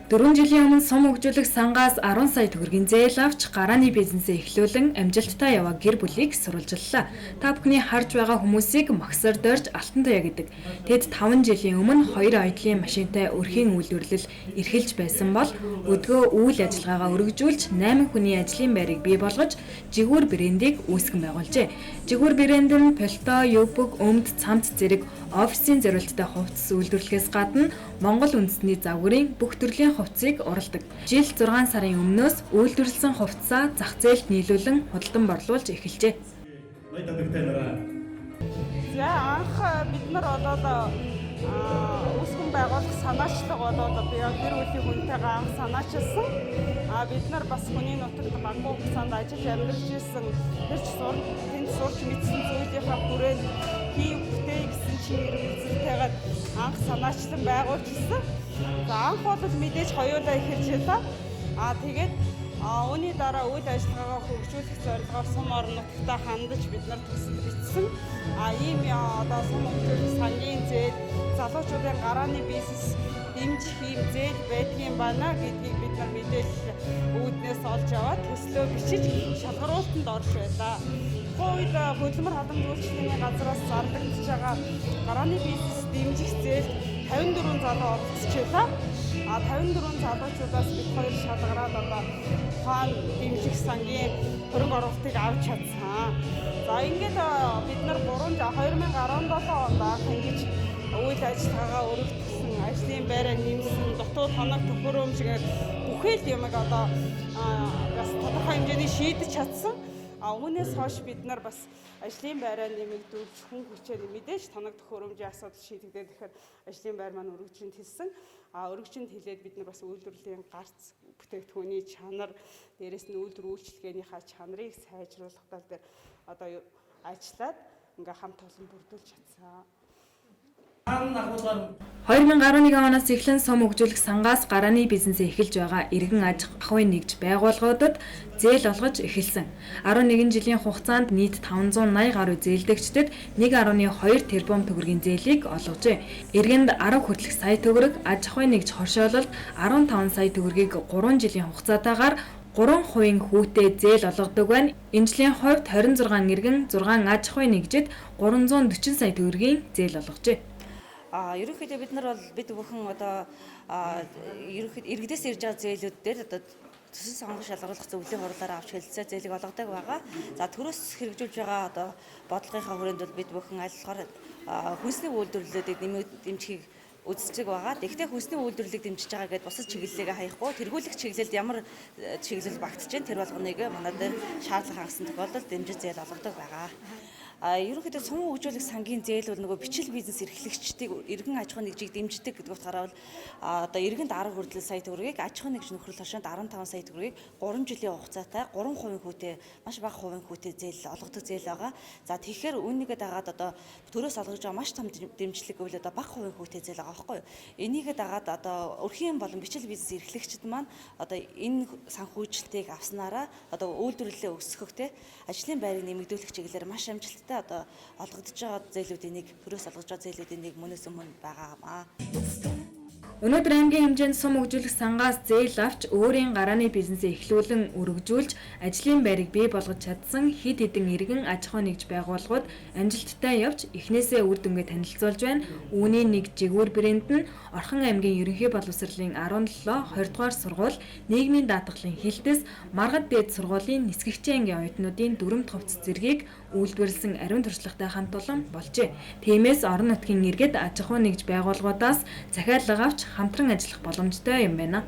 4 жилийн өмнө сум хөгжүүлэх сангаас 10 сая төгрөгийн зээл авч гарааны бизнесээ эхлүүлэн амжилттай яваа гэр бүлийг сурвалжлалаа. Та бүхний харж байгаа хүмүүсийг Магсар дорж Алтантуяа гэдэг. Тэд 5 жилийн өмнө 2 оюутлын машинтай өрхийн үйлдвэрлэл эрхэлж байсан бол өдгөө үйл ажиллагаагаа өргөжүүлж 8 хүний ажлын байрыг бий болгож Жигүүр брендийг үүсгэн байгуулжээ. Жигүүр брэнд нь пальто, юбг, өмд, цамц зэрэг офисын зориулттай хувцас үйлдвэрлэхээс гадна Монгол үндэсний загварын бүх төрлийн хувцсыг уралдаг. Жил 6 сарын өмнөөс үйлдвэрлэсэн хувцсаа зах зээлд нийлүүлэн худалдан борлуулж эхэлжээ. За анх бид нар болоод үүсгэн байгуулах санаачлага болоод би гэр бүлийн хүнтэйгээ анх санаачилсан. А бид нар бас хүний нутагт баггүй хугацаанд ажиллаж амьдарч ирсэн. Тэр ч тэнд сурч мэдсэн зүйлийнхаа хүрээнд хий бүтээе гэсэн чиглэлтэйгээр анх санаачлан байгуулчихсан. За анх бол мэдээж хоёулаа эхэлж байлаа. А тэгээд үүний дараа үйл ажиллагаагаа хөгжүүлэх зорилгоор сум орон нутагтаа хандаж бид нар төсөл бичсэн. А ийм одоо сум хөгжүүлэх сангийн зээл, залуучуудын гарааны бизнес дэмжих ийм зээл байдгийн байна гэдгийг бид нар мэдээлэл үүднээс олж аваад төслөө бичиж шалгаруултанд орж байлаа. Тухайн үед хөдөлмөр халамж үйлчилгээний газраас зарлагдж байгаа гарааны бизнес дэмжих зээлд 54 залуу оролцож байлаа. А 54 залуучуудаас бид хоёр шалгараад одоо тухайн дэмжих сангийн хөрөнгө оруулалтыг авч чадсан. За ингээд бид нар 2017 онд анх ингэж үйл ажиллагаагаа өргөтгсөн, ажлын байраа нэмсэн, дутуу тоног төхөөрөмж гээд бүхэл юмыг одоо бас тодорхой хэмжээний шийдэж чадсан. А үүнээс хойш бид нар бас ажлын байраа нэмэгдүүлж хүн хүчээр мэдээж тоног төхөөрөмжийн асуудал шийдэгдээд ихээр ажлын байр маань өргөжинд хэлсэн. А өргөжинд хэлээд бид нар бас үйлдвэрлэлийн гарц бүтээгдэхүүний чанар, дээрэс нь үйлдвэр үйлчилгээнийхаа чанарыг сайжруулах тал дээр одоо ажиллаад ингээ хамт олон бүрдүүлж чадсан. 2011 оноос эхлэн сум хөгжүүлэх сангаас гарааны бизнесээ эхэлж байгаа иргэн аж ахуйн нэгж байгууллагуудад зээл олгож эхэлсэн. 11 жилийн хугацаанд нийт 580 гаруй зээлдэгчдэд 1.2 тэрбум төгрөгийн зээлийг олгожээ. Иргэнд 10 хүртэлх сая төгрөг, аж ахуйн нэгж хоршоололд 15 сая төгрөгийг 3 жилийн хугацаатаагаар 3% хүүтэй зээл олгодог байна. Энэ жилийн хувьд 26 иргэн 6 аж ахуйн нэгжид 340 сая төгрөгийн зээл олгожээ. Ерөнхийдөө бид нар бол бид бүхэн одоо ерөнхийдөө иргэдээс ирж байгаа зээлүүд дээр одоо төсөл сонгох шалгаруулах зөвлөлийн хурлаараа авч хэлэлцээ зээлийг олгодог байгаа. За төрөөс хэрэгжүүлж байгаа одоо бодлогынхаа хүрээнд бол бид бүхэн аль болохоор хүнсний үйлдвэрлэлүүдийг дэмжихийг үздэг байгаа. Тэгэхдээ хүнсний үйлдвэрлэлийг дэмжиж байгаа гэдээ бусад чиглэлийг хаяхгүй тэргүүлэх чиглэлд ямар чиглэл багтж чинь тэр болгоныг манай дээр шаардлага хангасан тохиолдолд дэмжиж зээл олгодог байгаа. Ерөнхийдөө сум хөгжүүлэх сангийн зээл бол нөгөө бичил бизнес эрхлэгчдийг иргэн аж ахуйн нэгжийг дэмждэг гэдэг утгаараа бол одоо иргэнд 10 хүртэл сая төгрөгийг, аж ахуйн нэгж нөхрөл хоршоонд 15 сая төгрөгийг 3 жилийн хугацаатай 3% хүүтэй маш бага хувийн хүүтэй зээл олгодог зээл байгаа. За тэгэхээр үүнийгээ дагаад одоо төрөөс олгож байгаа маш том дэмжлэг гэвэл одоо бага хувийн хүүтэй зээл байгаа байхгүй юу. Энийгээ дагаад одоо өрхийн болон бичил бизнес эрхлэгчид маань одоо энэ санхүүжилтийг авснараа одоо үйлдвэрлэлээ өсгөх те ажлын байрыг нэмэгдүүлэх чиглэлээр маш амжилттай одоо олгогдож байгаа зээлүүдийн нэг төрөөс олгож байгаа зээлүүдийн нэг мөнөөс өмнө байгаа. Өнөөдөр аймгийн хэмжээнд сум хөгжүүлэх сангаас зээл авч өөрийн гарааны бизнесээ эхлүүлэн өргөжүүлж ажлын байрыг бий болгож чадсан хэд хэдэн иргэн аж ахуйн нэгж байгууллагууд амжилттай явж эхнээсээ үр дүнгээ танилцуулж байна. Үүний нэг Жигүүр брэнд нь Орхон аймгийн ерөнхий боловсролын 17 20 дугаар сургууль нийгмийн даатгалын хилтэс Маргад дээд сургуулийн нисгэгчийн ангийн оюутнуудын дүрэмт хувцас зэргийг үйлдвэрлэсэн ариун туршлагатай хамт олон болжээ. Тиймээс орон нутгийн иргэд аж ахуйн нэгж байгууллагуудаас захиалга авч хамтран ажиллах боломжтой юм байна.